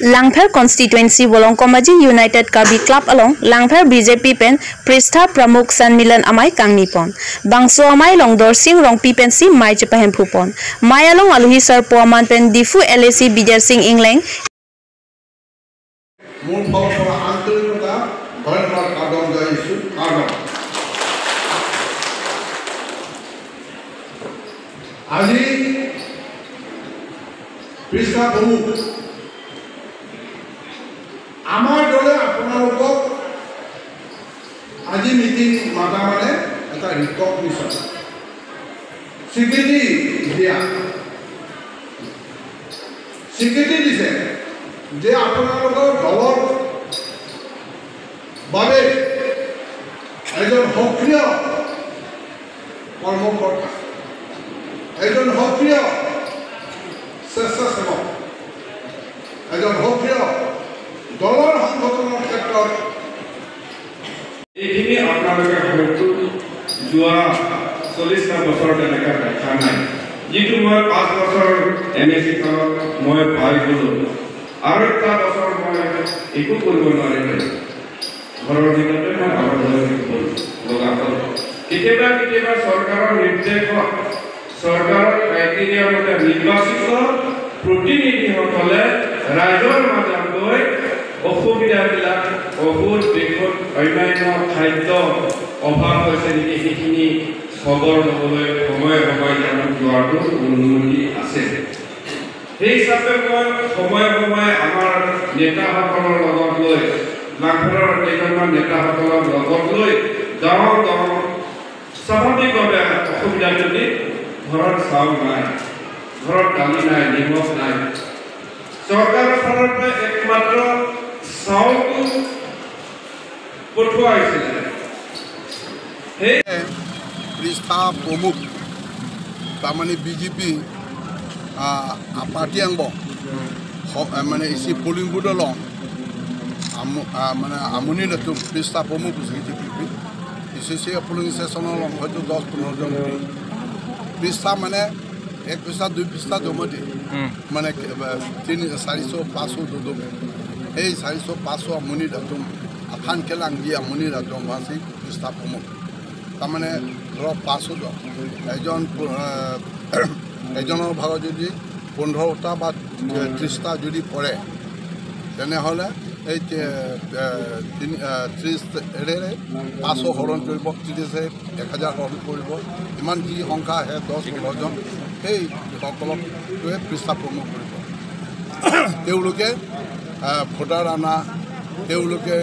Langpher constituency bolong Komaji United Karbi Club along Langpher BJP pen Pristha Pramukh Sanmilan amai kangnipon bangso amai long dorsing rong pipen si mai chepahem phupon mai along aluhi sar poaman pen Difu LAC Bijar Singh Ingleng মোৰ ফালৰ আন্তৰিকতা ধন্যবাদ কাদম জনাইছোঁ। কাৰণ আজি পৃষ্ঠা প্ৰমুখ আমাৰ দলে আপোনালোকক আজি মিটিং মাতা মানে এটা ৰিকগনিশ্যন, স্বীকৃতি দিয়া, স্বীকৃতি দিছে যে আপোনালোকৰ দলৰ বাবে এজন সক্ৰিয় কৰ্মকৰ্তা, এজন সক্ৰিয় স্বেচ্ছাসেৱক, এজন সক্ৰিয় দলৰ সংগঠনৰ ক্ষেত্ৰত এইখিনি আপোনালোকে হয়তো যোৱা 40টা বছৰ তেনেকুৱা দেখা নাই। যিটো মই 5 বছৰ এম এ চি কালত মই পাই গ'লোঁ, আৰু এটা বছৰ মই একো কৰিব নোৱাৰিলোঁ, ঘৰৰ ভিতৰতে মই আবদ্ধ হৈ থাকিব লগা হ'ল। কেতিয়াবা কেতিয়াবা চৰকাৰৰ নিৰ্দেশত, চৰকাৰৰ ক্ৰাইটেৰিয়া মতে নিৰ্বাচিত প্ৰতিনিধিসকলে ৰাইজৰ মাজত গৈ অসুবিধাবিলাক, অসুখ বিসুখ, অন্যান্য খাদ্য অভাৱ হৈছে নেকি সেইখিনি খবৰ ল'বলৈ সময়ে সময়ে তেওঁলোক যোৱাটো অনুমতি আছে। সেই হিচাপে মই সময়ে সময়ে আমাৰ নেতাসকলৰ লগত লৈ, লাংফেৰৰ কেইজনমান নেতাসকলৰ লগত লৈ গাঁও গাঁও স্বাভাৱিকভাৱে অসুবিধা, যদি ঘৰত চাউল নাই, ঘৰত দালি নাই, নিমখ নাই, চৰকাৰৰ ফালৰ পৰা একমাত্ৰ চাউলটো পঠোৱা হৈছিলে। সেই পৃষ্ঠা প্ৰমুখ তাৰমানে বিজেপি পাৰ্টি আংব মানে এসি পলিং বুথ লং মানে আমনি নতুন পৃষ্ঠা প্ৰমুখ বিজেপি এচি পলিং ষ্টেচনৰ লং হয়তো 10-15জন পৃষ্ঠা মানে 1 পৃষ্ঠা 2 পৃষ্ঠা জমা দিয়ে, মানে 300 400 500 দুদম এই 400 500 আমনি নতুন আফান খেলাং দি আমনি নতুন ভাষী পৃষ্ঠা প্ৰমুখ তাৰমানে ধৰক 500জন এজন এজনৰ ভাগত যদি 15টা বা 30টা যদি পৰে তেনেহ'লে এই 30ৰে 500 হৰণ কৰিব, 30ৰে 1000 হৰণ কৰিব, ইমান যি সংখ্যা আহে 10-15জন সেই সকলকটোৱে পৃষ্ঠা প্ৰমুখ কৰিব। তেওঁলোকে ভোটাৰ অনা, তেওঁলোকে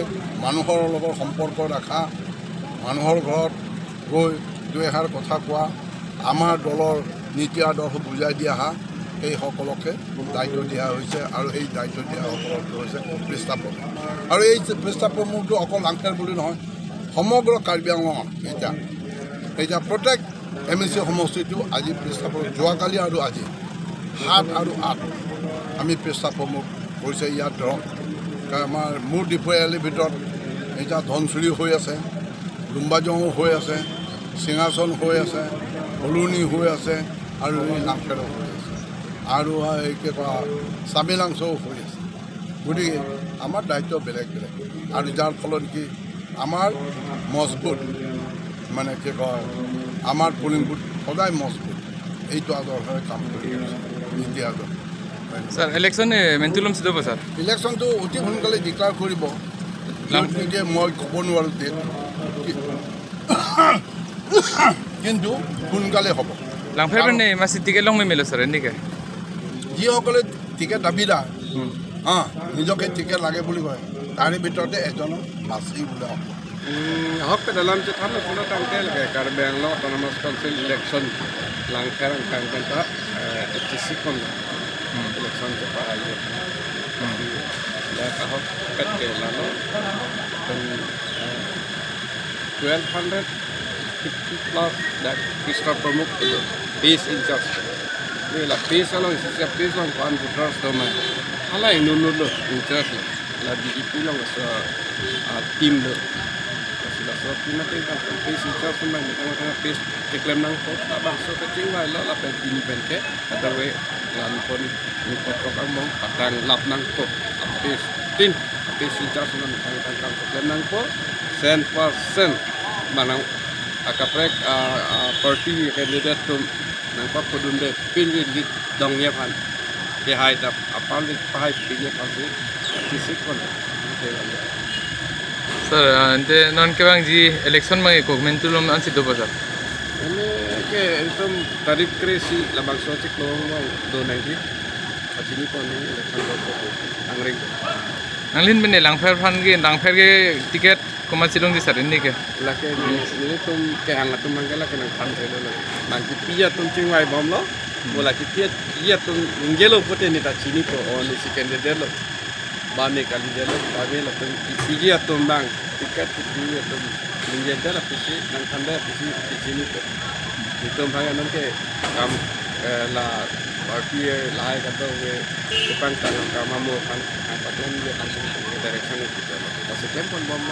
মানুহৰ লগত সম্পৰ্ক ৰখা, মানুহৰ ঘৰত গৈ দুই এষাৰ কথা কোৱা, আমাৰ দলৰ নীতি আদৰ্শ বুজাই দিয়া সেইসকলকে দায়িত্ব দিয়া হৈছে। আৰু এই দায়িত্ব দিয়াসকলক হৈছে পৃষ্ঠা প্ৰমুখ। আৰু এই পৃষ্ঠা প্ৰমুখটো অকল লাংফেৰ বুলি নহয়, সমগ্ৰ কাৰ্বি আংলঙত এতিয়া এতিয়া প্ৰত্যেক এম এ চি সমষ্টিটো আজি পৃষ্ঠা প্ৰমুখ, যোৱাকালি আৰু আজি 7 আৰু 8 আমি পৃষ্ঠা প্ৰমুখ কৰিছে। ইয়াত ধৰক আমাৰ মোৰ ডিফু এলিৰ ভিতৰত এতিয়া ধনচুৰি হৈ আছে, লুম্বাজঙো হৈ আছে, সিংহাসন হৈ আছে, হলুনি হৈ আছে, আৰু এই লাংফেৰো হৈ আছে, আৰু এই কি কয় চামিলাংচও হৈ আছে। গতিকে আমাৰ দায়িত্ব বেলেগ বেলেগ, আৰু যাৰ ফলত কি আমাৰ মজবুত মানে কি কয় আমাৰ পলিং বুথ সদায় মজবুত, এইটো আদৰ্শৰে কাম কৰি আছে নীতি আদৰ্শ। ছাৰ ইলেকশ্যন মেণ্টুলম চিধব ছাৰ, ইলেকশ্যনটো অতি সোনকালে ডিক্লেয়াৰ কৰিব, য'ত মই ক'ব নোৱাৰোঁ ডেট, কিন্তু সোনকালে হ'ব। লাংফেৰ মানে মাছি টিকেট লং মেলো ছাৰ, এনেকৈ যিসকলে টিকেট দাবীদাৰ নিজকে টিকেট লাগে বুলি কয়, তাৰে ভিতৰতে এজনক বাছি ওলাব। Ahok dalam cetan pula tangkel ke Karbi Anglong Autonomous Council election Langpher angkang kenta HC kon election cepat ayo. Ya ahok kat ke lalo 1250 plus that Krishna Pramukh base in charge. La base along is a base long one voters domain. Hala inunu lo in charge la BJP long sa team lo. So pinatay ka face in charge man ni face declaim nang ko tabang so kaching wai lo la pen pini pen ke atau we lan pon ni potok ang mong patang lap nang ko PS tin PS in-charge long tang kam klem nang po 100% manang akaprek party candidate tum nang pa pudum de pin gi dong ye phan ke hai ta apal pai pige phan si kon sir ante non ke bang ji election ma ko mentulom an sido ba sir ene ke itum tarif kresi labang sochik long do nangi achini kon election ko angring anglin bene langpher phan ge langpher ge ticket koma silong di sir ene ke lake ni tum ke hang tum mangala ke nang phan thelo nang ki pia tum chingwai bom lo bola ki pia ya tum ngelo pote ni ta chini ko on si candidate lo bame kali delo bame la tum ki pia tum bang ticket ki pia tum ngel la pisi nang thanda pisi chini ko tum bhang nam ke kam la party lai ka to we pang ta kam amo phan patlen ye phan direction ki ta se klem pon bom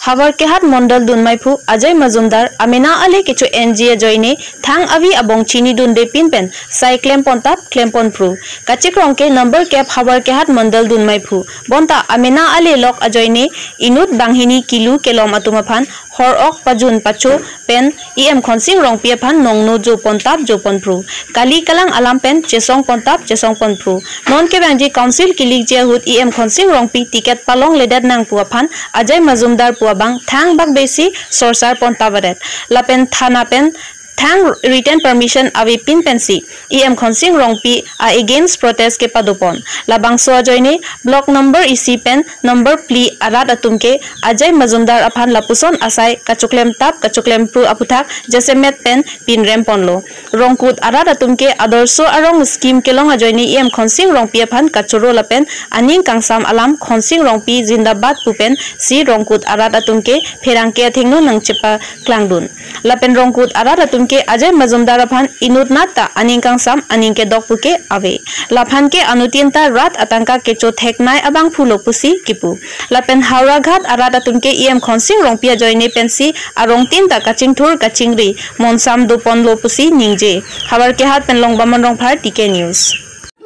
Hawar kehat Mondal Dunmaipu Ajay Majumdar Amina Ali kichu NGA joine thang avi abong chini dunde pinpen sai klempon tap klempon pru kachik rongke number cap Hawar kehat Mondal Dunmaipu bonta Amina Ali lok ajoine inut banghini kilu kelom atumaphan hor ok pajun pacho pen em khonsing rongpia phan nongno jo pontap jo ponpru kali kalang alam pen chesong pontap chesong ponpru non ke bangji council kilik je hut em khonsing rongpi ticket palong ledet nang pua phan Ajay Majumdar pua bang thang bak besi sorsar pontabaret lapen thana pen thang written permission avi pin pensi em khonsing rongpi a against protest ke padupon labang soa joine block number ec pen number pli arat atumke Ajay Majumdar aphan lapuson asai kachuklem tap kachuklem pru aputhak jesemet pen pin rem ponlo rongkut arat atumke adarso arong scheme kelong ajoine em khonsing rongpi aphan kachuro lapen aning kangsam alam khonsing rongpi zindabad pupen si rongkut arat atumke pherangke athengno nangchepa klangdun lapen rongkut arat atum ke Ajay Majumdar aphan inut nata aningkang sam aningke dokpuke ave laphan ke anutinta rat atangka ke cho theknai abang phulo pusi kipu lapen Howraghat arat atumke em khonsing rongpia joine pensi arong tinta kachingthur kachingri monsam dupon lo pusi ningje Hawar ke hat pen long bamon rong phar TK news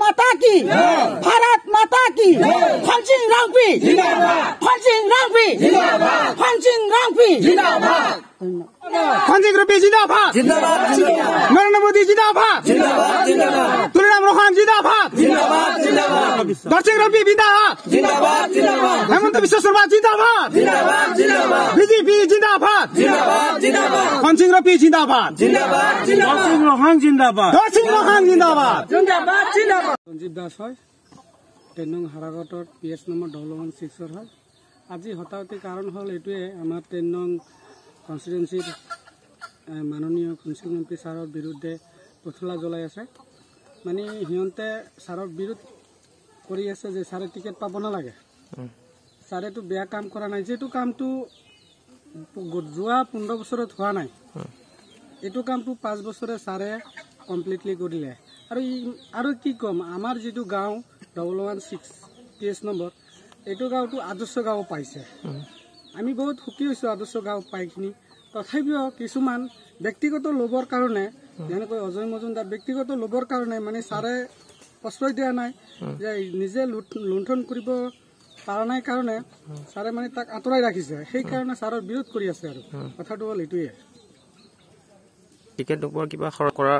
माता की भारत माता की खनसिंग रंगपी जिंदाबाद खनसिंग रंगपी जिंदाबाद खनसिंग रंगपी जिंदाबाद खनसिंग रंगपी जिंदाबाद जिंदाबाद नरेंद्र मोदी जिंदाबाद जिंदाबाद जिंदाबाद तुलीराम रोहान जिंदाबाद जिंदाबाद जिंदाबाद दर्शिंग रंगपी जिंदाबाद जिंदाबाद जिंदाबाद हेमंत बिश्व शर्मा जिंदाबाद जिंदाबाद जिंदाबाद बीजेपी जिंदाबाद जिंदाबाद जिंदाबाद खनसिंग रंगपी जिंदाबाद जिंदाबाद जिंदाबाद दर्शिंग रोहान जिंदाबाद दर्शिंग रोहान जिंदाबाद जिंदाबाद जिंदाबाद সঞ্জীৱ দাস হয় 10 নং হাৰাঘাটৰ পি এছ নম্বৰ 116 হয়। আজি হতাহতি কাৰণ হ'ল এইটোৱে, আমাৰ 10 নং কনষ্টিটুৱেঞ্চিৰ মাননীয় খনসিং মন্ত্ৰী ছাৰৰ বিৰুদ্ধে পুতলা জ্বলাই আছে। মানে সিহঁতে ছাৰৰ বিৰোধ কৰি আছে যে ছাৰে টিকেট পাব নালাগে, ছাৰেতো বেয়া কাম কৰা নাই, যিটো কামটো যোৱা 15 বছৰত হোৱা নাই এইটো কামটো 5 বছৰে ছাৰে কমপ্লিটলি কৰিলে। আৰু কি ক'ম, আমাৰ যিটো গাঁও 116 পি এছ নম্বৰ, এইটো গাঁৱটো আদৰ্শ গাঁও পাইছে। আমি বহুত সুখী হৈছোঁ আদৰ্শ গাঁও পাইখিনি। তথাপিও কিছুমান ব্যক্তিগত লোভৰ কাৰণে, যেনেকৈ অজয় মজুমদাৰ ব্যক্তিগত লোভৰ কাৰণে মানে ছাৰে প্ৰশ্ৰয় দিয়া নাই, যে নিজে লুণ্ঠন কৰিব পৰা নাই কাৰণে ছাৰে মানে তাক আঁতৰাই ৰাখিছে, সেইকাৰণে ছাৰৰ বিৰোধ কৰি আছে। আৰু কথাটো হ'ল এইটোৱে। টিকেট নোপোৱাৰ কিবা কৰা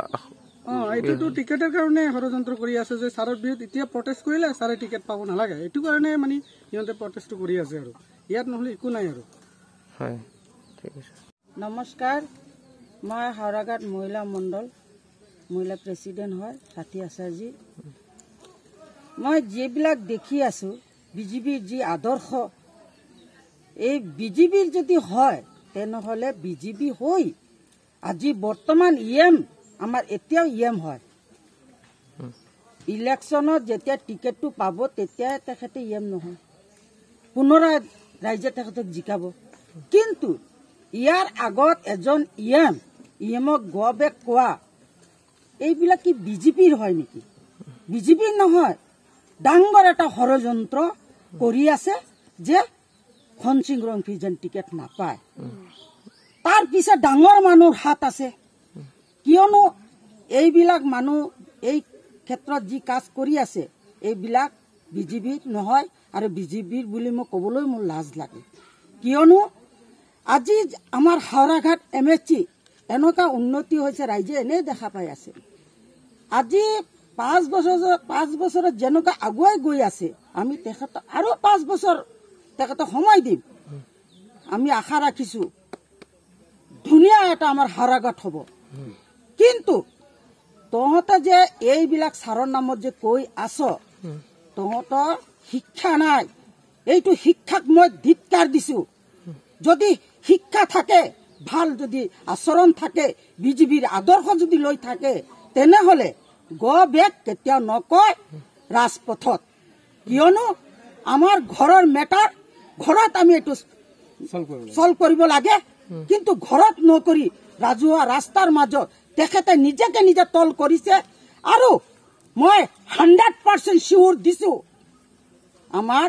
এইটোতো টিকেটৰ কাৰণে ষড়যন্ত্ৰ কৰি আছে যে ছাৰৰ বিৰুদ্ধে এতিয়া প্ৰটেষ্ট কৰিলে ছাৰে টিকেট পাব নালাগে, এইটো কাৰণে মানে সিহঁতে প্ৰটেষ্টটো কৰি আছে। আৰু ইয়াত নহ'লে একো নাই। আৰু হয়, ঠিক আছে। নমস্কাৰ, মই হাওৰাঘাট মহিলা মণ্ডল মহিলা প্ৰেচিডেণ্ট হয় সাথী আচাৰ্যী। মই যিবিলাক দেখি আছোঁ বিজেপিৰ যি আদৰ্শ, এই বিজেপিৰ যদি হয় তেনেহ'লে বিজেপি হৈ আজি বৰ্তমান ইএম আমাৰ এতিয়াও ইএম হয়। ইলেকশ্যনত যেতিয়া টিকেটটো পাব তেতিয়াই তেখেতে ইএম নহয়, পুনৰাই ৰাইজে তেখেতক জিকাব। কিন্তু ইয়াৰ আগত এজন ইএমক গ' বেক কোৱা, এইবিলাক কি বিজেপিৰ হয় নেকি? বিজেপিৰ নহয়, ডাঙৰ এটা ষড়যন্ত্ৰ কৰি আছে যে খনসিং ৰংফি যেন টিকেট নাপায়। তাৰ পিছত ডাঙৰ মানুহৰ হাত আছে, কিয়নো এইবিলাক মানুহ এই ক্ষেত্ৰত যি কাজ কৰি আছে এইবিলাক বিজেপিৰ নহয় আৰু বিজেপিৰ বুলি মই ক'বলৈ মোৰ লাজ লাগে। কিয়নো আজি আমাৰ হাওৰাঘাট এম এছ চি এনেকুৱা উন্নতি হৈছে, ৰাইজে এনেই দেখা পাই আছে। আজি 5 বছৰত যেনেকুৱা আগুৱাই গৈ আছে, আমি তেখেতক আৰু 5 বছৰ তেখেতক সময় দিম। আমি আশা ৰাখিছোঁ ধুনীয়া এটা আমাৰ হাওৰাঘাট হ'ব। কিন্তু তহঁতে যে এইবিলাক ছাৰৰ নামত যে কৈ আছ, তহঁতৰ শিক্ষা নাই। এইটো শিক্ষাক মই ধিক্কাৰ দিছো। যদি শিক্ষা থাকে, ভাল যদি আচৰণ থাকে, বিজেপিৰ আদৰ্শ যদি লৈ থাকে, তেনেহ'লে গ' বেক কেতিয়াও নকয় ৰাজপথত। কিয়নো আমাৰ ঘৰৰ মেটাৰ ঘৰত আমি এইটো চল্ভ কৰিব লাগে, কিন্তু ঘৰত নকৰি ৰাজহুৱা ৰাস্তাৰ মাজত তেখেতে নিজকে নিজে তল কৰিছে। আৰু মই 100% চিয়ৰ দিছো, আমাৰ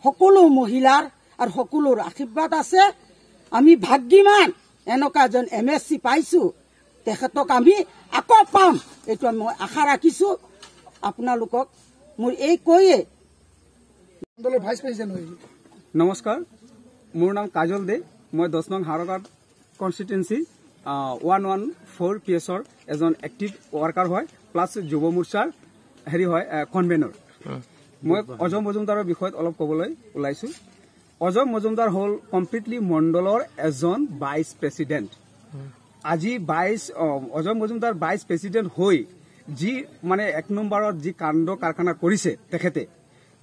সকলো মহিলাৰ আৰু সকলোৰ আশীৰ্বাদ আছে। আমি ভাগ্যিমান এনেকুৱা এজন এম এছ চি পাইছো, তেখেতক আমি আকৌ পাম, এইটো মই আশা ৰাখিছো। আপোনালোকক মোৰ এই কৈয়ে ভাইচ প্ৰেচিডেণ্ট। নমস্কাৰ, মোৰ নাম কাজল দে। মই 10 নং হাওৰাঘাট কনষ্টিটুৱেঞ্চি 114 পি এছৰ এজন এক্টিভ ৱৰ্কাৰ হয়, প্লাছ যুৱ মৰ্চাৰ হেৰি হয় কনভেনৰ। মই অজয় মজুমদাৰৰ বিষয়ত অলপ ক'বলৈ ওলাইছো। অজয় মজুমদাৰ হ'ল কমপ্লিটলি মণ্ডলৰ এজন ভাইচ প্ৰেচিডেণ্ট। আজি অজয় মজুমদাৰ ভাইচ প্ৰেচিডেণ্ট হৈ যি মানে 1 নম্বৰত যি কাণ্ড কাৰখানা কৰিছে,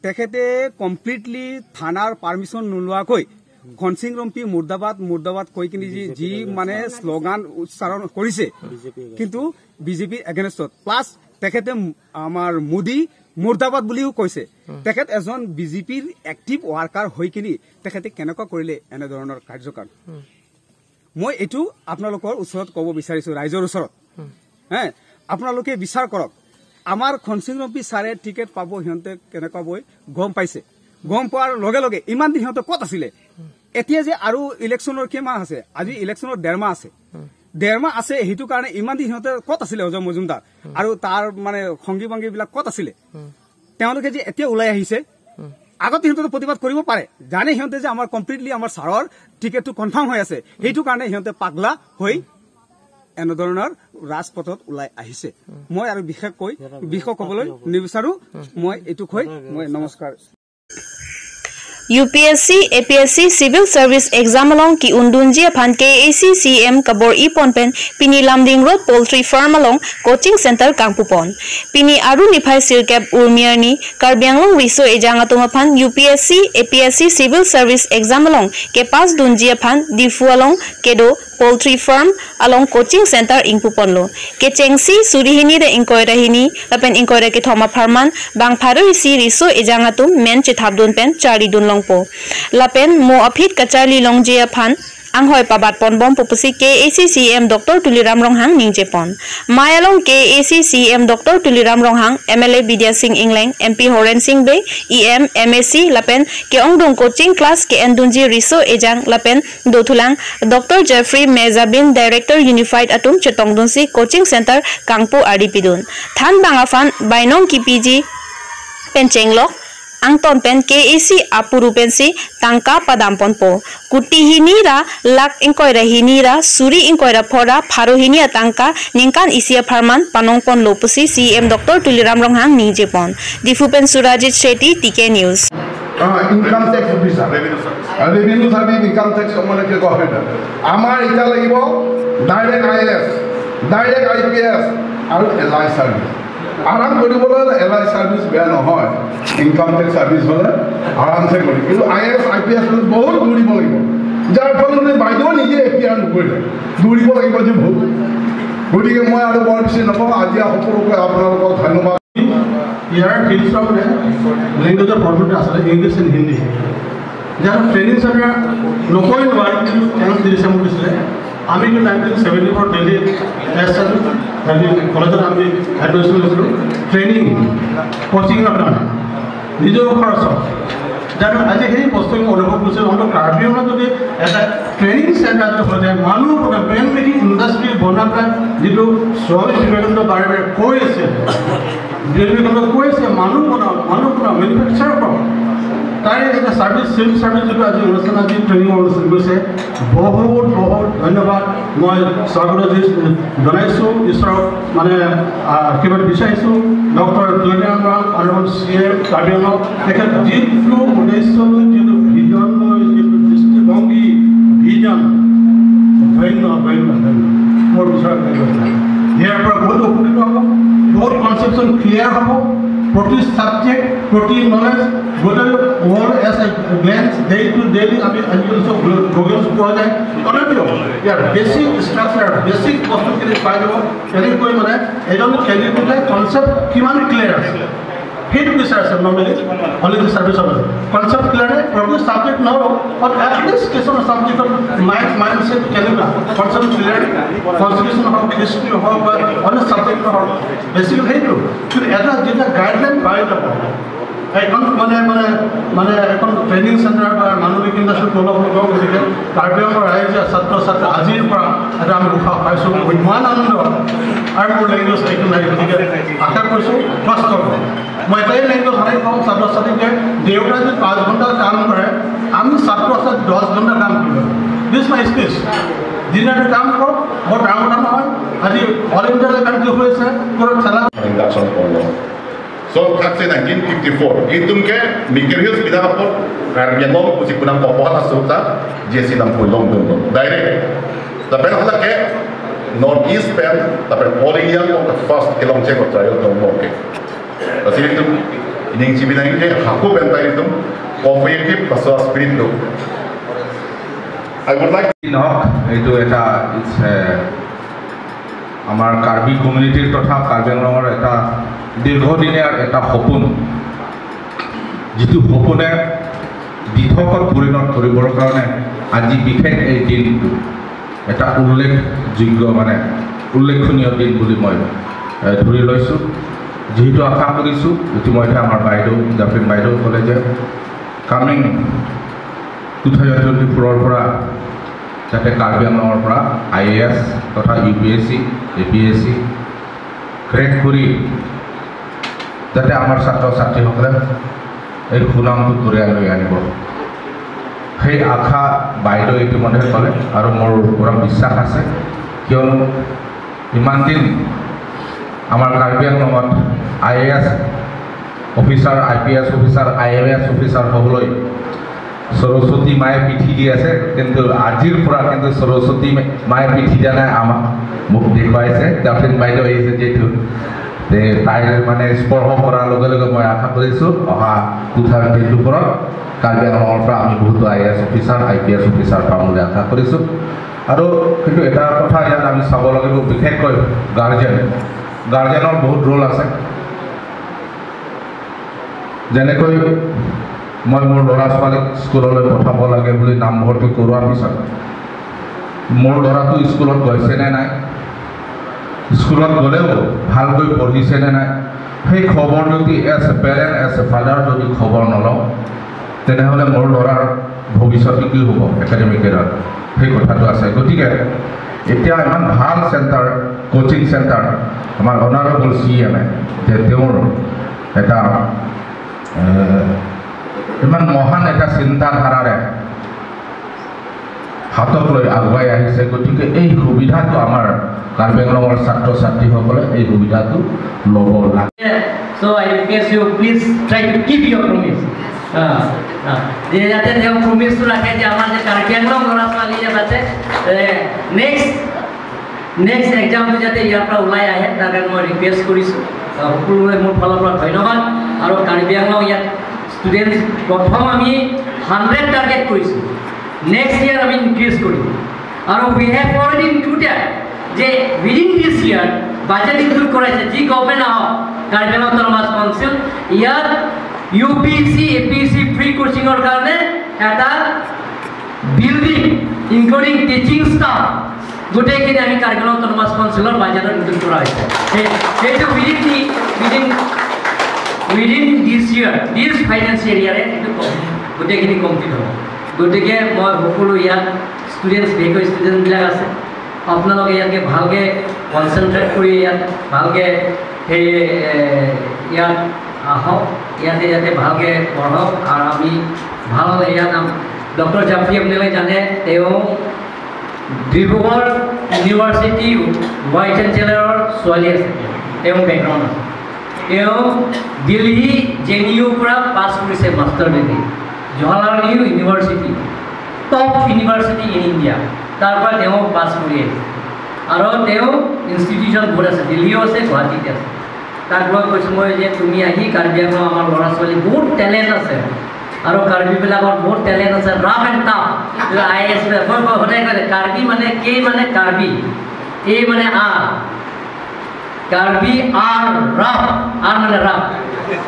তেখেতে কমপ্লিটলি থানাৰ পাৰ্মিশ্যন নোলোৱাকৈ খনসিং ৰম্পি মুৰ্দাবাদ মুৰ্দাবাদ কৈ কিনি যি মানে শ্লোগান উচ্চাৰণ কৰিছে, কিন্তু বিজেপিৰ এগেইনষ্টত। প্লাছ তেখেতে আমাৰ মোদী মুৰ্দাবাদ বুলিও কৈছে। তেখেত এজন বিজেপিৰ এক্টিভ ৱৰ্কাৰ হৈ কিনি তেখেতে কেনেকুৱা কৰিলে এনেধৰণৰ কাৰ্যকাল, মই এইটো আপোনালোকৰ ওচৰত ক'ব বিচাৰিছো, ৰাইজৰ ওচৰত। হে, আপোনালোকে বিচাৰ কৰক। আমাৰ খনসিং ৰম্পি ছাৰে টিকেট পাব সিহঁতে কেনেকুৱা বৈ গম পাইছে। গম পোৱাৰ লগে লগে ইমান দিন সিহঁতে ক'ত আছিলে? এতিয়া যে আৰু ইলেকশ্যনৰ কেইমাহ আছে, আজি ইলেকশ্যনৰ 1.5 মাহ আছে, 1.5 মাহ আছে, সেইটো কাৰণে ইমান দিন সিহঁতে ক'ত আছিলে? অজয় মজুমদাৰ আৰু তাৰ মানে সংগী ভংগী বিলাক ক'ত আছিলে? তেওঁলোকে যে এতিয়া ওলাই আহিছে, আগতে সিহঁতে প্ৰতিবাদ কৰিব পাৰে, জানে সিহঁতে যে আমাৰ কমপ্লিটলি আমাৰ ছাৰৰ টিকেটটো কনফাৰ্ম হৈ আছে, সেইটো কাৰণে সিহঁতে পাগলা হৈ এনেধৰণৰ ৰাজপথত ওলাই আহিছে। মই আৰু বিশেষকৈ বিষয় ক'বলৈ নিবিচাৰো। মই এইটো কৈ মই নমস্কাৰ। UPSC, APSC Civil Service Exam along ki undunji phan KAC CM kabor e ponpen pini Lamding Road Poultry Farm along Coaching Center Kangpupon pini aru niphai sirkap urmiarni Karbianglong riso ejang atuma phan UPSC, APSC Civil Service Exam along ke pas dunji phan difu along kedo Poultry Farm along Coaching Center ingpuponlo ke chengsi surihini de inkoirahini lapen inkoira ke thoma farman bang pharu si riso ejang atum men chithap dun pen chari dun longpo lapen mo aphit kachali longje phan anghoi pabat pon bom popusi KACCM Dr. Tuliram Ronghang ningje pon mayalong KACCM Dr. Tuliram Ronghang MLA Bidya Singh Ingleng MP Horen Singh Bey EM MSc lapen ke ongdong coaching class ke endunji riso ejang lapen dothulang Dr. Jeffrey Mezabin Director Unified atum chetongdunsi Coaching Center Kangpo RDP dun than bangafan bainong KPG penchenglok angton pen KAC apuru pensi tangka padampon po kutihini ra lak inkoira hini ra suri inkoira phora pharohini tangka ningkan isia farman panongpon lopusi CM Dr. Tuliram Ronghang ningje pon Diphu pen Surajit Shetty TK News. Income tax officer revenue service income tax মানে কি কয় আমাৰ এটা লাগিব direct IAS direct IPS আৰু LI service. আৰাম কৰিবলৈ LI service বেয়া নহয়, ইনকাম টেক্স সাৰ্ভিস হ'লে আৰামছে কৰি, কিন্তু আইএএছ আইপিএছ বহুত দৌৰিব লাগিব, যাৰ ফলত বাইদেউ নিজে এপিয়াৰ নকৰিলে দৌৰিব লাগিব যে ভুল। গতিকে মই আৰু বৰ বেছি নকওঁ, আজি সকলোকে আপোনালোকক ধন্যবাদ। ইয়াৰ ফিল্ডছৰ লেংগুৱেজৰ প্ৰব্লেমটো আছিলে ইংলিছ এণ্ড হিন্দী, যাৰ ট্ৰেইনিং চেণ্টাৰ নকৰিলোঁ আৰু কিন্তু তেওঁলোক দিছে মোক দিছিলে। আমি কিন্তু 1974 দিল্লী এছ এন দিল্লী কলেজত আমি এডমিশ্যন লৈছিলোঁ ট্ৰেইনিং কোচিঙৰ কাৰণে নিজৰ খৰচত। যাৰ আজি সেই বস্তু মই অনুভৱ কৰিছোঁ, অন্তত কাৰ্বি আংলঙত যদি এটা ট্ৰেইনিং চেণ্টাৰ যদি হৈ যায়, মানুহ মেন মেকিং ইণ্ডাষ্ট্ৰি বনাই পেলাই যিটো স্বামী বিবেকানন্দ বাৰে বাৰে কৈ আছে, বিবেকানন্দ কৈ আছে মানুহ বনাওক, মানুহ বনাওক, মেনুফেকচাৰ এটা ছাৰ্ভিচ, চিভিল ছাৰ্ভিচ যিটো আজি অনুষ্ঠান, আজি ট্ৰেইনিং অনুষ্ঠান গৈছে, বহুত বহুত ধন্যবাদ। মই স্বাগত জনাইছোঁ, ঈশ্বৰক মানে আশীৰ্বাদ বিচাৰিছোঁ। ডক্টৰ তুলিৰাম আৰু চি এম কাৰ্বি আংলং, তেখেত যিটো উদ্দেশ্য লৈ, যিটো ভিজন লৈ, যিটো দৃষ্টিভংগী, ভিজন, ধন্য ধন্য ধন্য। মোৰ বিচৰা ইয়াৰ পৰা বহুত উপকৃত হ'ব, বহুত কনচেপশ্যন ক্লিয়াৰ হ'ব, প্ৰতি ছাবজেক্ট, প্ৰতি নলেজ, গোটেই world as a glance, day to daily আমি আজিকালি চব গুগলছ পোৱা যায়। তথাপিও ইয়াৰ বেছিক ষ্ট্ৰাকচাৰ, বেছিক বস্তুখিনি পাই যাব। তেনেকৈ মানে এজন কেণ্ডিডেটে কনচেপ্ট কিমান ক্লিয়াৰ আছে সেইটো বিচাৰিছে। নৰ্মেলি অনলি ছাৰ্ভিচৰ কনচেপ্ট ক্লিয়াৰ প্ৰতি ছাবজেক্ট নহ'লেও বাট এটলিষ্ট কিছুমান ছাবজেক্টত মাইণ্ড ছেট কেনেকুৱা, কনচেপ্ট ক্লিয়াৰ, কনষ্টিটিউশ্যন হওক, হিষ্ট্ৰী হওক বা অন্য ছাবজেক্ট হওক, বেছিকেলি সেইটো। কিন্তু এটা যেতিয়া গাইডলাইন পাই যাব, এখন মানে মানে মানে এখন ট্ৰেইনিং চেণ্টাৰ বা মানৱিক ইণ্ডাষ্ট্ৰী অলপ কওঁ, গতিকে কাৰ্বি আংলঙৰ ৰাইজে, ছাত্ৰ ছাত্ৰী আজিৰ পৰা এটা আমি উৎসাহ পাইছোঁ, ইমান আনন্দ আৰু মোৰ লেংগুৱেজ একো নাই। গতিকে আশা কৰিছোঁ কষ্ট মই এটাই লেংগুৱেজ সদায় কওঁ ছাত্ৰ ছাত্ৰীক যে দেউতাই যদি 5 ঘণ্টা কাম কৰে, আমি ছাত্ৰ ছাত্ৰী 10 ঘণ্টা কাম কৰিব। দিছ মাই স্পীচ। দিনতে কাম কৰক, বৰ ডাঙৰ কথা নহয়। আজি অল ইণ্ডিয়া লেভেল কি হৈছে, ক'ত খেলা induction করলো। So kakse 1954 itum ke Mikir Hills bidakapot Karbi Anglong usik punang popohan asuta GSC nam pulong dum dum direct tapen hala ke North East pen tapen all India of the first kelong check of trial dum okay asir itum ining chibinang ke haku pen tai itum cooperative paswa spirit do I would like নহওক। এইটো এটা আমাৰ কাৰ্বি কমিউনিটিৰ তথা কাৰ্বি আংলঙৰ এটা দীৰ্ঘদিনীয়া এটা সপোন, যিটো সপোনে দিঠকত পৰিণত কৰিবৰ কাৰণে আজি বিশেষ এই দিনটো এটা উল্লেখযোগ্য, মানে উল্লেখনীয় দিন বুলি মই ধৰি লৈছোঁ। যিহেতু আশা কৰিছোঁ, ইতিমধ্যে আমাৰ বাইদেউ জাফৰিন বাইদেউ ক'লে যে কামিং 2024ৰ পৰা যাতে কাৰ্বি আংলঙৰ পৰা আইএএছ তথা ইউপিএছচি, এপিএছচি ক্ৰেক কৰি যাতে আমাৰ ছাত্ৰ ছাত্ৰীসকলে এই সুনামটো কঢ়িয়াই লৈ আনিব, সেই আশা বাইদেউ ইতিমধ্যে ক'লে আৰু মোৰ পূৰা বিশ্বাস আছে। কিয়নো ইমান দিন আমাৰ Karbi আংলঙত IAS officer, IPS officer, IAS officer হ'বলৈ সৰস্বতী মায়ে পিঠি দি আছে, কিন্তু আজিৰ পৰা কিন্তু সৰস্বতী মায়ে পিঠি দিয়া নাই, আমাক মোক দেখুৱাইছে। জাফৰিন বাইদেউ আহিছে যিহেতু, তাইৰ মানে স্পৰ্শ কৰাৰ লগে লগে মই আশা কৰিছোঁ অহা 2024ত কাৰ্বি আংলঙৰ পৰা আমি বহুতো আইএএছ অফিচাৰ, আইপিএছ অফিচাৰ পাম বুলি আশা কৰিছোঁ। আৰু কিন্তু এটা কথা ইয়াত আমি চাব লাগিব, বিশেষকৈ গাৰ্জেনৰ বহুত ৰোল আছে। যেনেকৈ মই মোৰ ল'ৰা ছোৱালীক স্কুললৈ পঠাব লাগে বুলি নামভৰ্তি কৰোৱাৰ পিছত মোৰ ল'ৰাটো স্কুলত গৈছেনে নাই, স্কুলত গ'লেও ভালকৈ পঢ়িছেনে নাই, সেই খবৰ যদি as a parent, as a father যদি খবৰ নলওঁ, তেনেহ'লে মোৰ ল'ৰাৰ ভৱিষ্যতটো কি হ'ব একাডেমিক কেৰিয়াৰত, সেই কথাটো আছে। গতিকে এতিয়া ইমান ভাল চেণ্টাৰ, কোচিং চেণ্টাৰ, আমাৰ অনাৰেবল চি এমে যে তেওঁৰ এটা ইমান মহান এটা চিন্তাধাৰাৰে হাতত লৈ আগুৱাই আহিছে, গতিকে এই সুবিধাটো আমাৰ কাৰ্বি আংলঙৰ ছাত্ৰ ছাত্ৰীসকলে এই সুবিধাটো ল'ব লাগে। So I request you, please try to keep your promise. যে যাতে তেওঁ প্ৰমিছটো ৰাখে যে আমাৰ যে কাৰ্বি আংলং ল'ৰা ছোৱালীয়ে যাতে নেক্সট এক্সামটো যাতে ইয়াৰ পৰা ওলাই আহে, তাৰ কাৰণে মই ৰিকুৱেষ্ট কৰিছোঁ। সকলোৰে মোৰ ফালৰ পৰা ধন্যবাদ। আৰু কাৰ্বি আংলং ইয়াত ষ্টুডেণ্ট প্ৰথম আমি 100 টাৰ্গেট কৰিছোঁ, নেক্সট ইয়াৰ আমি ইনক্ৰিজ কৰিম। আৰু উই have already included যে within this year budget include কৰাইছে, যি গভৰ্ণমেণ্ট আহক, কাৰ্বি আংলং অট'নমাছ কাউন্সিল ইয়াত ইউপিএছচি, এপিএছচি ফ্ৰী কোচিঙৰ কাৰণে এটা বিল্ডিং ইনক্লুডিং টিচিং ষ্টাফ গোটেইখিনি আমি কাৰ্বি আংলং অট'নমাছ কাউন্সিলৰ বাজেটত ইনক্লুড কৰা হৈছে। সেইটো within this year, this financial ইয়াৰে এইটো গোটেইখিনি কমপ্লিট হ'ব। গতিকে মই সকলো ইয়াত ষ্টুডেণ্টছ, বিশেষকৈ ষ্টুডেণ্টবিলাক আছে, আপোনালোকে ইয়াকে ভালকৈ কনচেনট্ৰেট কৰি ইয়াত ভালকৈ সেই ইয়াত আহক, ইয়াতে যাতে ভালকৈ পঢ়ক। আৰু আমি ভাল ইয়াত ডক্টৰ জাফি আপোনালোকে জানে, তেওঁ ডিব্ৰুগড় ইউনিভাৰ্চিটি ভাইচ চেঞ্চেলৰৰ ছোৱালী আছে, তেওঁ বেকগ্ৰাউণ্ড আছে। তেওঁ দিল্লী জে এন ইউৰ পৰা পাছ কৰিছে master degree, Jawaharlal Nehru university, top university in India, তাৰ পৰা তেওঁ পাছ কৰি আহিছে। আৰু তেওঁ ইনষ্টিটিউশ্যন বহুত আছে, দিল্লীও আছে, গুৱাহাটীত আছে। তাক মই কৈছোঁ মই যে তুমি আহি কাৰ্বি আংলং আমাৰ ল'ৰা ছোৱালী বহুত টেলেণ্ট আছে আৰু কাৰ্বিবিলাকৰ বহুত টেলেণ্ট আছে, rough and tough I S. মই সদায় কওঁ কাৰ্বি মানে কে মানে কাৰ্বি, এ মানে R, Karbi R rough, R মানে ৰাফ,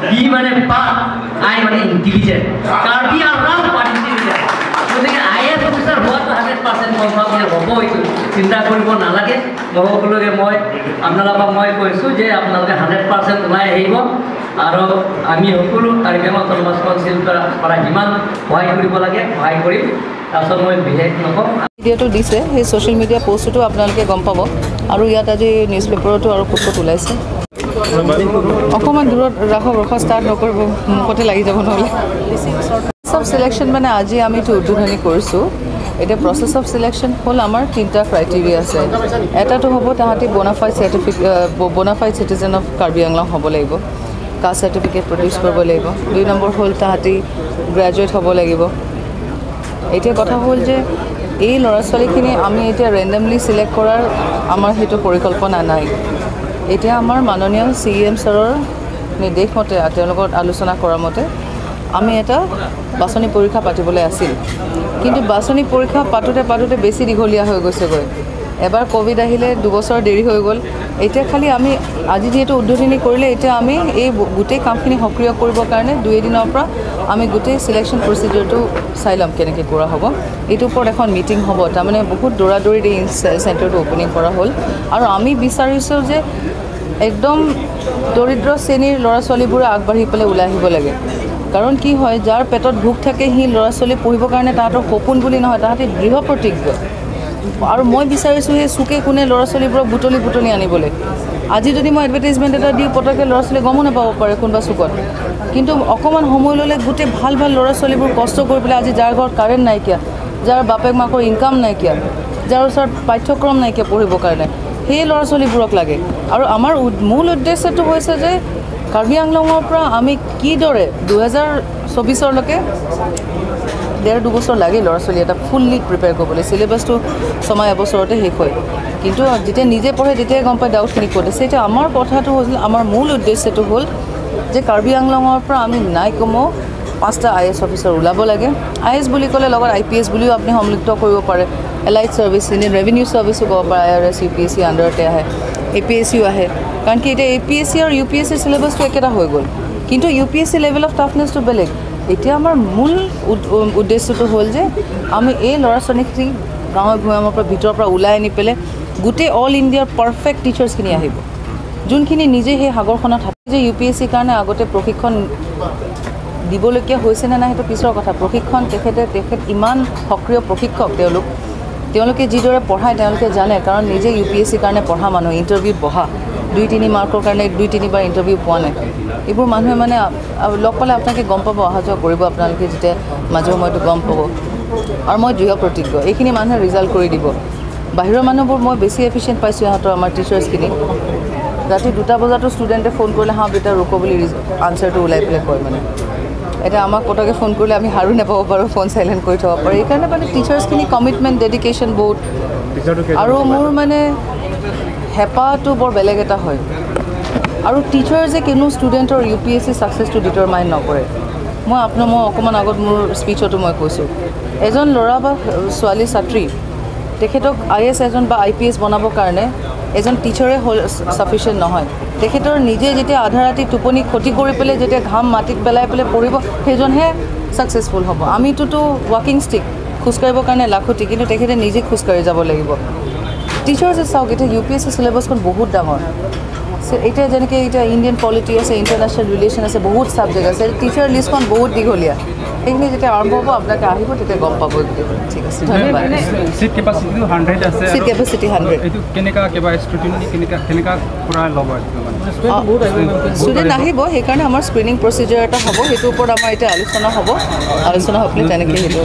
বি মানে বাট, আই মানে intelligent. Karbi are rough but intelligent. গতিকে I S officer হোৱাটো 100% কনফাৰ্ম হ'ব, এইটো চিন্তা কৰিব নালাগে। মই সকলোকে মই আপোনালোকক মই কৈছোঁ যে আপোনালোকে 100% ওলাই আহিব আৰু আমি সকলো কাৰ্বি আংলং অট'নমাছ কাউন্সিল পৰা যিমান সহায় কৰিব লাগে সহায় কৰিম। তাৰপিছত মই বিশেষ নকওঁ। মিডিয়াটো দিছে, সেই ছ'চিয়েল মিডিয়া পষ্টটো আপোনালোকে গম পাব আৰু ইয়াত আজি নিউজ পেপাৰতো আৰু ক'ত ক'ত ওলাইছে। অকণমান দূৰত ৰাখক, ৰখা ষ্টাৰ্ট নকৰিব, মুখতে লাগি যাব নহ'লে। অফ চিলেকশ্যন মানে আজি আমি এইটো উদ্বোধনী কৰিছোঁ। এতিয়া প্ৰচেছ অফ চিলেকশ্যন হ'ল আমাৰ 3টা ক্ৰাইটেৰিয়া আছে। এটাটো হ'ব তাহাঁতি bonafide certificate, bonafide citizen of Karbi Anglong হ'ব লাগিব, কাষ্ট চাৰ্টিফিকেট প্ৰডিউচ কৰিব লাগিব। 2 নম্বৰ হ'ল তাহাঁতি গ্ৰেজুৱেট হ'ব লাগিব। এতিয়া কথা হ'ল যে এই ল'ৰা ছোৱালীখিনি আমি এতিয়া ৰেণ্ডমলি চিলেক্ট কৰাৰ আমাৰ সেইটো পৰিকল্পনা নাই। এতিয়া আমাৰ মাননীয় চি এম ছাৰৰ নিৰ্দেশ মতে, তেওঁলোকৰ আলোচনা কৰা মতে আমি এটা বাছনি পৰীক্ষা পাতিবলৈ আছিল, কিন্তু বাছনি পৰীক্ষা পাতোঁতে পাতোঁতে বেছি দীঘলীয়া হৈ গৈছেগৈ। এবাৰ ক'ভিড আহিলে 2 বছৰ দেৰি হৈ গ'ল। এতিয়া খালি আমি আজি যিহেতু উদ্বোধনী কৰিলে, এতিয়া আমি এই গোটেই কামখিনি সক্ৰিয় কৰিবৰ কাৰণে 2 এদিনৰ পৰা আমি গোটেই চিলেকশ্যন প্ৰচিডিউৰটো চাই ল'ম কেনেকৈ কৰা হ'ব। এইটোৰ ওপৰত এখন মিটিং হ'ব। তাৰমানে বহুত দৌৰা দৌৰিত এই চেণ্টাৰটো অ'পেনিং কৰা হ'ল আৰু আমি বিচাৰিছোঁ যে একদম দৰিদ্ৰ শ্ৰেণীৰ ল'ৰা ছোৱালীবোৰে আগবাঢ়ি পেলাই ওলাই আহিব লাগে। কাৰণ কি হয়, যাৰ পেটত ভোক থাকে সি ল'ৰা ছোৱালী পঢ়িবৰ কাৰণে তাহাঁতৰ সপোন বুলি নহয়, তাহাঁতি দৃঢ় প্ৰতিজ্ঞ। আৰু মই বিচাৰিছোঁ সেই চুকে কোণে ল'ৰা ছোৱালীবোৰক বুটলি বুটলি আনিবলৈ। আজি যদি মই এডভাৰটাইজমেণ্ট এটা দিওঁ, পটককৈ ল'ৰা ছোৱালী গমো নাপাব পাৰে কোনোবা চুকত, কিন্তু অকণমান সময় ল'লে গোটেই ভাল ভাল ল'ৰা ছোৱালীবোৰ কষ্ট কৰি পেলাই আজি যাৰ ঘৰত কাৰেণ্ট নাইকিয়া, যাৰ বাপেক মাকৰ ইনকাম নাইকিয়া, যাৰ ওচৰত পাঠ্যক্ৰম নাইকিয়া পঢ়িবৰ কাৰণে, সেই ল'ৰা ছোৱালীবোৰক লাগে। আৰু আমাৰ মূল উদ্দেশ্যটো হৈছে যে কাৰ্বি আংলঙৰ পৰা আমি কিদৰে 2024লৈকে 1.5-2 বছৰ লাগে ল'ৰা ছোৱালী এটা ফুল্লি প্ৰিপেয়াৰ কৰিবলৈ, চিলেবাছটো ছমাহ এবছৰতে শেষ হয়, কিন্তু যেতিয়া নিজে পঢ়ে তেতিয়াই গম পায় ডাউটখিনি ক'ত আছে। এতিয়া আমাৰ কথাটো হ'ল, আমাৰ মূল উদ্দেশ্যটো হ'ল যে কাৰ্বি আংলঙৰ পৰা আমি নাই কমেও 5টা I S officer ওলাব লাগে। I S বুলি ক'লে লগত আই পি এছ বুলিও আপুনি সংযুক্ত কৰিব পাৰে, এলাইড ছাৰ্ভিচ, ইণ্ডিয়ান ৰেভিনিউ ছাৰ্ভিচো ক'ব পাৰে, I R S, U P S C আণ্ডাৰতে আহে, এ পি এছ চিও আহে। কাৰণ কি এতিয়া এ পি এছ চি আৰু ইউ পি এছ চিৰ চিলেবাছটো একেটা হৈ গ'ল, কিন্তু U P S C level of টাফনেছটো বেলেগ। এতিয়া আমাৰ মূল উদ্দেশ্যটো হ'ল যে আমি এই ল'ৰা ছোৱালীখিনিক গাঁৱে ভূঞামৰ পৰা ভিতৰৰ পৰা ওলাই আনি পেলাই গোটেই অল ইণ্ডিয়াৰ পাৰফেক্ট টিচাৰ্ছখিনি আহিব, যোনখিনি নিজে সেই সাগৰখনত থাকে। যে ইউ পি এছ চিৰ কাৰণে আগতে প্ৰশিক্ষণ দিবলগীয়া হৈছে নে নাই সেইটো পিছৰ কথা। প্ৰশিক্ষণ তেখেত ইমান সক্ৰিয় প্ৰশিক্ষক, তেওঁলোকে যিদৰে পঢ়ায় তেওঁলোকে জানে, কাৰণ নিজে ইউ পি এছ চিৰ কাৰণে পঢ়া মানুহ, ইণ্টাৰভিউত বহা 2-3 মাৰ্কৰ কাৰণে 2-3বাৰ ইণ্টাৰভিউ পোৱা নাই। এইবোৰ মানুহে মানে লগ পালে আপোনালোকে গম পাব, অহা যোৱা কৰিব আপোনালোকে যেতিয়া মাজে সময়তো গম পাব। আৰু মই দৃঢ় প্ৰতিজ্ঞ এইখিনি মানুহে ৰিজাল্ট কৰি দিব। বাহিৰৰ মানুহবোৰ মই বেছি এফিচিয়েণ্ট পাইছোঁ ইহঁতৰ, আমাৰ টিচাৰ্ছখিনি। ৰাতি 2টা বজাতো ষ্টুডেণ্টে ফোন কৰিলে হাঁ বেটা ৰুকো বুলি আনচাৰটো ওলাই পেলাই কয়। মানে এতিয়া আমাক পটককৈ ফোন কৰিলে আমি সাৰো নাপাব পাৰোঁ, ফোন চাইলেণ্ট কৰি থ'ব পাৰোঁ। এইকাৰণে মানে টিচাৰ্ছখিনি কমিটমেণ্ট, ডেডিকেশ্যন বহুত। আৰু মোৰ মানে হেঁপাহটো বৰ বেলেগ এটা হয়। আৰু টিচাৰ্ছে কোনো ষ্টুডেণ্টৰ ইউ পি এছ চি ছাকচেছটো ডিটাৰমাইন নকৰে। মই অকণমান আগত মোৰ স্পীচতো মই কৈছোঁ, এজন ল'ৰা বা ছোৱালী ছাত্ৰী তেখেতক I S এজন বা আই পি এছ বনাবৰ কাৰণে এজন টিচাৰে হ'ল ছাফিচিয়েণ্ট নহয়। তেখেতৰ নিজে যেতিয়া আধা ৰাতি টোপনি ক্ষতি কৰি পেলাই যেতিয়া ঘাম মাটিত পেলাই পেলাই পঢ়িব, সেইজনহে ছাকচেছফুল হ'ব। আমিটোতো ৱাকিং ষ্টিক, খোজকাঢ়িবৰ কাৰণে লাখুটি, কিন্তু তেখেতে নিজে খোজকাঢ়ি যাব লাগিব। টিচাৰ্ছে চাওক, এতিয়া ইউ পি এছ চি চিলেবাছখন বহুত ডাঙৰ। এতিয়া যেনেকৈ এতিয়া ইণ্ডিয়ান পলিটি আছে, ইণ্টাৰনেশ্যনেল ৰিলেশ্যন আছে, বহুত ছাবজেক্ট আছে, টিচাৰ লিষ্টখন বহুত দীঘলীয়া। সেইখিনি যেতিয়া আৰম্ভ হ'ব আপোনালোকে আহিব, তেতিয়া গম পাব। ঠিক আছে, ধন্যবাদ। চিট কেপাচিটি 100 আছে, চিট কেপাচিটি 100। এইটো কেনেকা কিবা ষ্টুডেণ্ট কেনেকা কৰা ল'ব? ষ্টুডেণ্ট আহিব, সেইকাৰণে আমাৰ স্ক্ৰিনিং প্ৰচিজাৰ এটা হ'ব, সেইটোৰ ওপৰত আমাৰ এতিয়া আলোচনা হ'ব। আলোচনা হৈ পেলাই তেনেকৈ সেইটো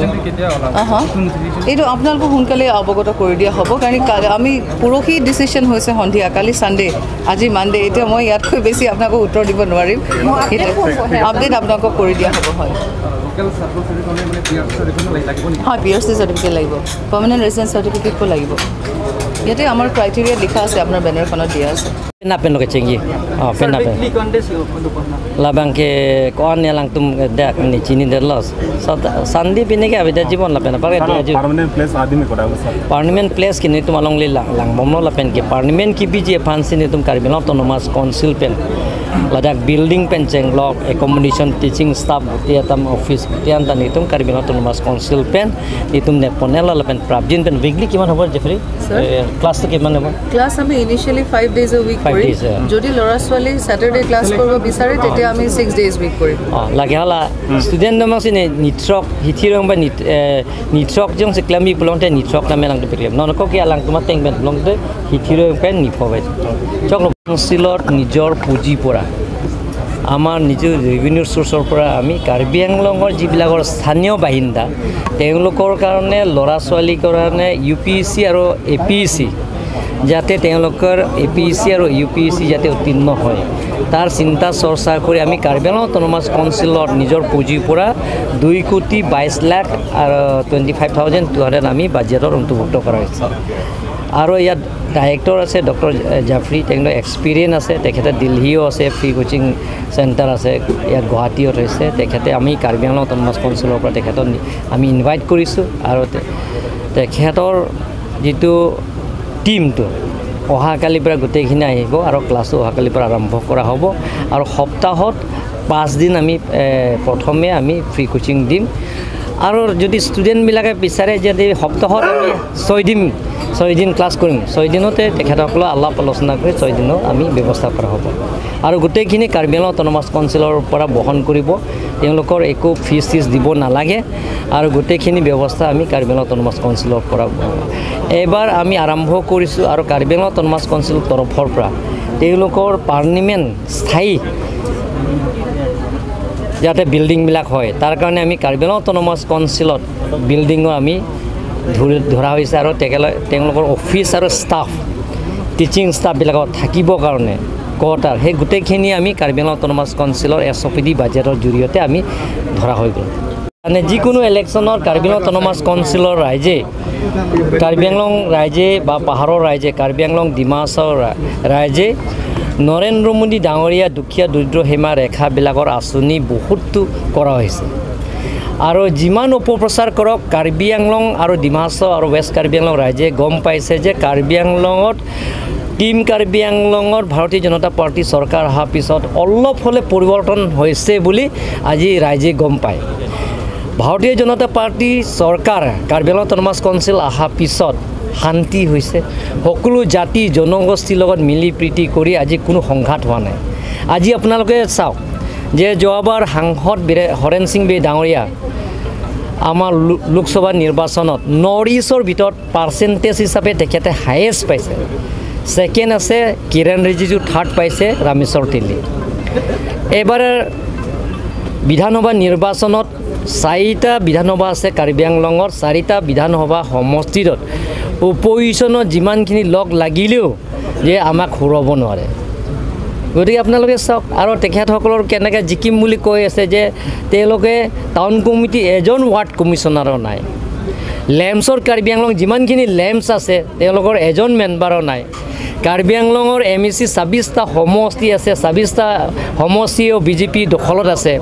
এইটো আপোনালোকক সোনকালে অৱগত কৰি দিয়া হ'ব। কাৰণ আমি পৰহি ডিচিশ্যন হৈছে সন্ধিয়া, কালি ছানডে, আজি মানডে। এতিয়া মই ইয়াতকৈ বেছি আপোনালোকক উত্তৰ দিব নোৱাৰিম। আপডেট আপোনালোকক কৰি দিয়া হ'ব। হয় হয়, পি আৰ চি চাৰ্টিফিকেট লাগিব, পাৰ্মানেণ্ট ৰেচিডেঞ্চ চাৰ্টিফিকেটো লাগিব। ইয়াতে আমাৰ ক্ৰাইটেৰিয়া লিখা আছে, আপোনাৰ বেনাৰখনত দিয়া আছে। Napen lo kecenggi, oh pen napen. Labang ke koan yang langtum dak ni chini der los. Sandi pine ke abida jibon lapen. Apa ke permanent place आदि में कोड़ा बस। Permanent place ki ni tum along le lang bomlo lapen ke permanent ki biji fancy ni tum Karbi Anglong Autonomous Council pen. Ladak building pen chenglok accommodation teaching staff tiatam office tian tan itum Karbi Anglong Autonomous Council pen itum ne ponela lapen prabjin pen weekly kiman hobo Jeffrey class to kiman hobo? Class আমি initially 5 days a week কৰিম। যদি ল'ৰা ছোৱালী Saturday class কৰিব বিচাৰে তেতিয়া আমি 6 days week কৰিম। লাগে হলা student namang sini nitrok hithirong ba nitrok jong seklami pulong te nitrok namen lang tu non ko ki alang tuma teng ben pulong te hithirong pen nipho bai chok কাউন্সিলত নিজৰ পুঁজি পৰা আমাৰ নিজৰ revenue চ'ৰ্চৰ পৰা আমি কাৰ্বি আংলঙৰ যিবিলাকৰ স্থানীয় বাসিন্দা তেওঁলোকৰ কাৰণে ল'ৰা ছোৱালীৰ কাৰণে ইউ পি এছ চি আৰু এ পি এছ চি যাতে তেওঁলোকৰ এ পি এছ চি আৰু ইউ পি এছ চি যাতে উত্তীৰ্ণ হয় তাৰ চিন্তা চৰ্চা কৰি আমি কাৰ্বি আংলং অট'নমাছ কাউন্সিলত নিজৰ পুঁজিৰ পৰা 2,22,00,000 আৰু 25,200 আমি বাজেটত অন্তৰ্ভুক্ত কৰা হৈছে। আৰু ইয়াত ডাইৰেক্টৰ আছে ডক্টৰ জাফৰী, তেওঁলোকৰ এক্সপিৰিয়েঞ্চ আছে, তেখেতে দিল্লীও আছে, ফ্ৰী কোচিং চেণ্টাৰ আছে ইয়াত গুৱাহাটীত হৈছে। তেখেতে আমি কাৰ্বি আংলং অট'নমাছ কাউন্সিলৰ পৰা তেখেতক আমি ইনভাইট কৰিছোঁ আৰু তেখেতৰ যিটো টীমটো অহাকালিৰ পৰা গোটেইখিনি আহিব আৰু ক্লাছো অহাকালিৰ পৰা আৰম্ভ কৰা হ'ব। আৰু সপ্তাহত 5 দিন আমি প্ৰথমে আমি ফ্ৰী কোচিং দিম। আৰু যদি ষ্টুডেণ্টবিলাকে বিচাৰে যদি সপ্তাহত আমি 6 দিন ক্লাছ কৰিম, 6 দিনতে তেখেতসকলক আলাপ আলোচনা কৰি 6 দিনৰ আমি ব্যৱস্থা কৰা হ'ব। আৰু গোটেইখিনি কাৰ্বি আংলং অট'নমাছ কাউন্সিলৰ পৰা বহন কৰিব, তেওঁলোকৰ একো ফিজ চিজ দিব নালাগে। আৰু গোটেইখিনি ব্যৱস্থা আমি কাৰ্বি আংলং অট'নমাছ কাউন্সিলৰ পৰা এইবাৰ আমি আৰম্ভ কৰিছোঁ। আৰু কাৰ্বি আংলং অট'নমাছ কাউন্সিলৰ তৰফৰ পৰা তেওঁলোকৰ পাৰ্মানেণ্ট স্থায়ী যাতে বিল্ডিংবিলাক হয় তাৰ কাৰণে আমি কাৰ্বি আংলং অট'নমাছ কাউন্সিলত বিল্ডিঙো আমি ধৰা হৈছে। আৰু তেওঁলোকৰ অফিচ আৰু ষ্টাফ টিচিং ষ্টাফবিলাকত থাকিবৰ কাৰণে কোৱাৰ্টাৰ সেই গোটেইখিনি আমি কাৰ্বি আংলং অট'নমাছ কাউন্সিলৰ এছ অ' পি ডি বাজেটৰ জৰিয়তে আমি ধৰা হৈ গ'ল। মানে যিকোনো ইলেকশ্যনৰ কাৰ্বি আংলং অট'নমাছ কাউন্সিলৰ ৰাইজে, কাৰ্বি আংলং ৰাইজে বা পাহাৰৰ ৰাইজে, কাৰ্বি আংলং ডিমাচাৰ ৰাইজে নৰেন্দ্ৰ মোদী ডাঙৰীয়া দুখীয়া দৰিদ্ৰ সীমা ৰেখাবিলাকৰ আঁচনি বহুতো কৰা হৈছে। আৰু যিমান অপপ্ৰচাৰ কৰক কাৰ্বি আংলং আৰু ডিমাচা আৰু ৱেষ্ট কাৰ্বি আংলং ৰাইজে গম পাইছে যে কাৰ্বি আংলঙত টীম কাৰ্বি আংলঙৰ ভাৰতীয় জনতা পাৰ্টী চৰকাৰ অহাৰ পিছত অলপ হ'লে পৰিৱৰ্তন হৈছে বুলি আজি ৰাইজে গম পায়। ভাৰতীয় জনতা পাৰ্টী চৰকাৰ কাৰ্বি আংলং অট'নমাছ কাউন্সিল অহাৰ পিছত শান্তি হৈছে, সকলো জাতি জনগোষ্ঠীৰ লগত মিলি প্ৰীতি কৰি আজি কোনো সংঘাত হোৱা নাই। আজি আপোনালোকে চাওক যে যোৱাবাৰ সাংসদ হৰেণ সিং বে ডাঙৰীয়া আমাৰ লোকসভা নিৰ্বাচনত নৰ্থ ইষ্টৰ ভিতৰত পাৰ্চেণ্টেজ হিচাপে তেখেতে হায়েষ্ট পাইছে। ছেকেণ্ড আছে কিৰণ ৰিজিজু, থাৰ্ড পাইছে ৰামেশ্বৰ তেলী। এইবাৰ বিধানসভা নিৰ্বাচনত 4টা বিধানসভা আছে কাৰ্বি আংলঙত, 4টা বিধানসভা সমষ্টিত অপজিশ্যনত যিমানখিনি লগ লাগিলেও যে আমাক হৰুৱাব নোৱাৰে। গতিকে আপোনালোকে চাওক আৰু তেখেতসকলৰ কেনেকৈ জিকিম বুলি কৈ আছে যে তেওঁলোকে টাউন কমিটি এজন ৱাৰ্ড কমিশ্যনাৰো নাই, লেমছৰ কাৰ্বি আংলং যিমানখিনি লেমছ আছে তেওঁলোকৰ এজন মেম্বাৰো নাই। কাৰ্বি আংলঙৰ এম ই চি 26টা সমষ্টি আছে, 26টা সমষ্টিও বিজেপি দখলত আছে।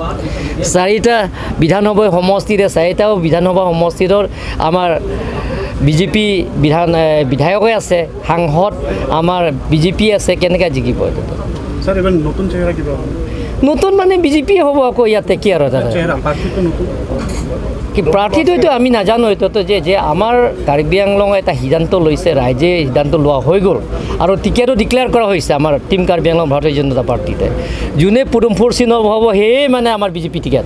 4টা বিধানসভা সমষ্টিৰে 4টাও বিধানসভা সমষ্টিৰ আমাৰ বিজেপি বিধায়কে আছে, সাংসদ আমাৰ বিজেপি আছে, কেনেকৈ জিকিব? নতুন মানে বিজেপি হ'ব আকৌ ইয়াতে কি আৰু কি প্ৰাৰ্থীটো আমি নাজানো। এইটোতো যে আমাৰ কাৰ্বি আংলঙে এটা সিদ্ধান্ত লৈছে, ৰাইজে সিদ্ধান্ত লোৱা হৈ গ'ল আৰু টিকেটো ডিক্লেয়াৰ কৰা হৈছে আমাৰ টীম কাৰ্বি আংলং ভাৰতীয় জনতা পাৰ্টীতে। যোনে পদুম ফুৰ চিহ্ন হ'ব সেয়ে মানে আমাৰ বিজেপি টিকেট।